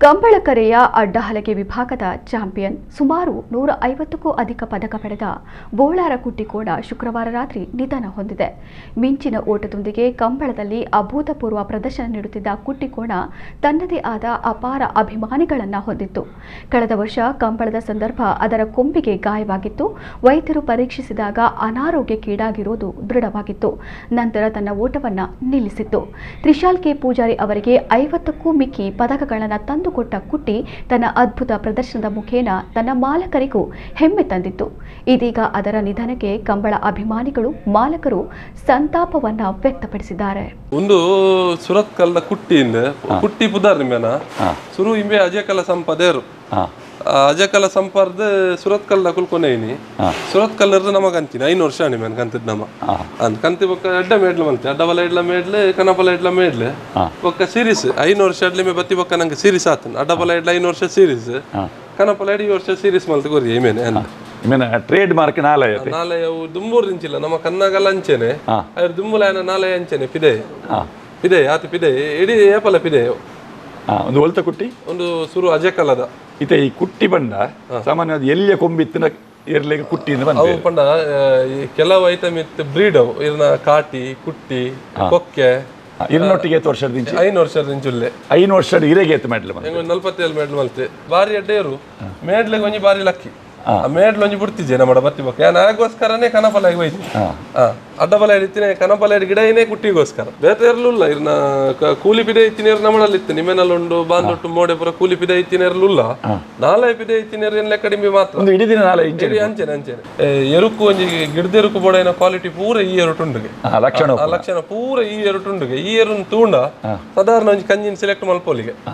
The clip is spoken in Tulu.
ಕಂಬಳಕರೆಯ ಅಡ್ಡಹಲಗೆ ವಿಭಾಗದ ಚಾಂಪಿಯನ್ ಸುಮಾರು 150ಕ್ಕೂ ಅಧಿಕ ಪದಕ ಪಡೆದ ಬೋಳಾರ ಕುಟ್ಟಿಕೋಣ ಶುಕ್ರವಾರ ರಾತ್ರಿ ನಿಧನ ಹೊಂದಿದೆ. ಮಿಂಚಿನ ಓಟದೊಂದಿಗೆ ಕಂಬಳದಲ್ಲಿ ಅಭೂತಪೂರ್ವ ಪ್ರದರ್ಶನ ನೀಡುತ್ತಿದ್ದ ಕುಟ್ಟಿಕೋಣ ತನ್ನದೇ ಆದ ಅಪಾರ ಅಭಿಮಾನಿಗಳನ್ನು ಹೊಂದಿತ್ತು. ಕಳೆದ ವರ್ಷ ಕಂಬಳದ ಸಂದರ್ಭ ಅದರ ಕೊಂಬಿಗೆ ಗಾಯವಾಗಿತ್ತು. ವೈದ್ಯರು ಪರೀಕ್ಷಿಸಿದಾಗ ಅನಾರೋಗ್ಯಕ್ಕೀಡಾಗಿರುವುದು ದೃಢವಾಗಿತ್ತು. ನಂತರ ತನ್ನ ಓಟವನ್ನು ನಿಲ್ಲಿಸಿತ್ತು. ತ್ರಿಶಾಲ್ ಕೆ ಪೂಜಾರಿ ಅವರಿಗೆ 50ಕ್ಕೂ ಮಿಕ್ಕಿ ಪದಕಗಳನ್ನು ತಂದುಕೊಟ್ಟ ಕುಟ್ಟಿ ತನ್ನ ಅದ್ಭುತ ಪ್ರದರ್ಶನದ ಮುಖೇನ ತನ್ನ ಮಾಲಕರಿಗೂ ಹೆಮ್ಮೆ ತಂದಿತ್ತು. ಇದೀಗ ಅದರ ನಿಧನಕ್ಕೆ ಕಂಬಳ ಅಭಿಮಾನಿಗಳು, ಮಾಲಕರು ಸಂತಾಪವನ್ನ ವ್ಯಕ್ತಪಡಿಸಿದ್ದಾರೆ. ಒಂದು ಸುರತ್ಕಲ್ದ ಕುಟ್ಟಿಯಿಂದ ಕುಟ್ಟಿ ಪುದಾರ್ ನಿಮ್ಮೆನ ಸುರು ಇಂಬೆ ಅಜಯಕಲ ಸಂಪದೇರು ಅಜಯಕಲ ಸಂಪರ್ದ ಸುರತ್ಕಲ್ದ ಕುಲ್ಕೊನೆ ಸುರತ್ಕಲ್ಲರ್ದು ನಮಗ ಅಂತೀನಿ 5 ವರ್ಷ ನಿಮ್ಮೆನ್ ಕಂತದ್ ನಮ್ಮ ಅಂದ್ ಕಂತಿ ಬೊಕ್ಕ ಅಡ್ಡ ಮೇಡ್ಲು ಮಲ್ತೆ ಅಡ್ಡಬಲ ಇಡ್ಲ ಮೇಡ್ಲು ಕನಪಲ ಇಡ್ಲ ಮೇಡ್ಲು ಬೊಕ್ಕ ಸೀರೀಸ್ 5 ವರ್ಷ ಅಡ್ಲಿಮೆ ಬತ್ತಿ ಬೊಕ್ಕ ನಂಗೆ ಸೀರೀಸ್ ಆತನ ಅಡ್ಡಬಲ ಇಡ್ಲ 5 ವರ್ಷ ಸೀರೀಸ್ ಕನಪಲ ಇಡ ಈ ವರ್ಷ ಸೀರೀಸ್ ಮಲ್ತೆ ಕೊರಿ ಏಮೇನೆ ಅಂದ್ ಇಮೇನ ಟ್ರೇಡ್ ಮಾರ್ಕ್ ನಾಲೆ ನಾಲೆ ಅವು ದುಂಬೂರು ನಿಂಚಿಲ್ಲ ನಮ್ಮ ಕನ್ನಾಗಲ್ಲ ಅಂಚೆನೆ ಅವ್ರು ದುಂಬುಲಾಯನ ನಾಲೆ ಅಂಚೆನೆ ಪಿದೆ ಪಿದೆ ಆತ ಪಿದೆ ಇಡೀ ಏಪಲ ಪಿದೆ ಒಂದು ಒಲ್ತ ಕುಟ್ಟಿ ಒಂದು ಸುರು ಅಜಕಲದ ಇತ್ತೆ ಈ ಕುಟ್ಟಿ ಬಂಡ ಸಾಮಾನ್ಯವಾದ ಎಲ್ಲಿಯ ಕೊಂಬಿತ್ತಿನ ಎರ್ಲೆಗೆ ಕುಟ್ಟಿ ಅಂತ ಅವು ಪಂಡ ಕೆಲವು ಐಟಮ್ ಇತ್ತು ಬ್ರೀಡ್ ಅವು ಇರ್ನ ಕಾಟಿ ಕುಟ್ಟಿ ಕೊಕ್ಕೆ ಇರ್ನೊಟ್ಟಿಗೆ ಏತ್ ವರ್ಷದ ದಿಂಚಿ 5 ವರ್ಷದ ದಿಂಚುಲ್ಲೆ 5 ವರ್ಷದ ಇರೆಗೆ ಏತ್ ಮೆಡ್ಲ್ ಬಂತು 47 ಮೆಡ್ಲ್ ಮಲ್ತೆ ಬಾರಿ ಅಡ್ಡೇರು ಮೇಡ್ಲೆಗೆ ಒಂಜಿ ಬಾರಿ ಲಕ್ಕಿ ಆ ಮೇಡ್ಲು ಒಂಜಿ ಬಿಡ್ತಿದ್ದೆ ನಮ್ಮ ಬತ್ತಿ ಬೊಕ್ಕ ಯಾನ್ ಆಗೋಸ್ಕರನೇ ಕನಪಲ ಆಗಿ ಹೋಯ್ತು ಅಡ್ಡಬಲ ಹಿಡಿತೀನಿ ಕನಪಲ ಗಿಡ ಏನೇ ಕುಟ್ಟಿಗೋಸ್ಕರ ಬೇತೆ ಇರಲಿಲ್ಲ ಇರ್ನ ಕೂಲಿ ಪಿದೆ ಇತ್ತಿನ ನಮ್ಮಲ್ಲಿ ಇತ್ತು ನಿಮ್ಮೆನಲ್ಲುಂಡು ಬಾಂದೊಟ್ಟು ಮೋಡೆ ಪೂರ ಕೂಲಿ ಪಿದೆ ಇತ್ತಿನ ಇರಲಿಲ್ಲ ನಾಲೆ ಪಿದೆ ಇತ್ತಿನ ಏನ್ ಕಡಿಮೆ ಮಾತ್ರ ಒಂದು ಇಡೀ ದಿನ ನಾಲೆ ಇಂಚೆ ಅಂಚೆನೆ ಅಂಚೆನೆ ಎರುಕು ಒಂಜಿ ಗಿಡದ ಎರುಕು ಬೋಡೈನ ಕ್ವಾಲಿಟಿ ಪೂರ ಈ ಎರಟುಂಡುಗೆ ಲಕ್ಷಣ ಆ ಲಕ್ಷಣ ಪೂರ ಈ ಎರಟುಂಡುಗೆ ಈ ಎರುನ್ ತೂಂಡ ಸಾಧಾರಣ ಒಂಜಿ ಕಂಜಿನ ಸೆಲೆಕ್ಟ್ ಮಲ್ಪೋಲಿಗೆ.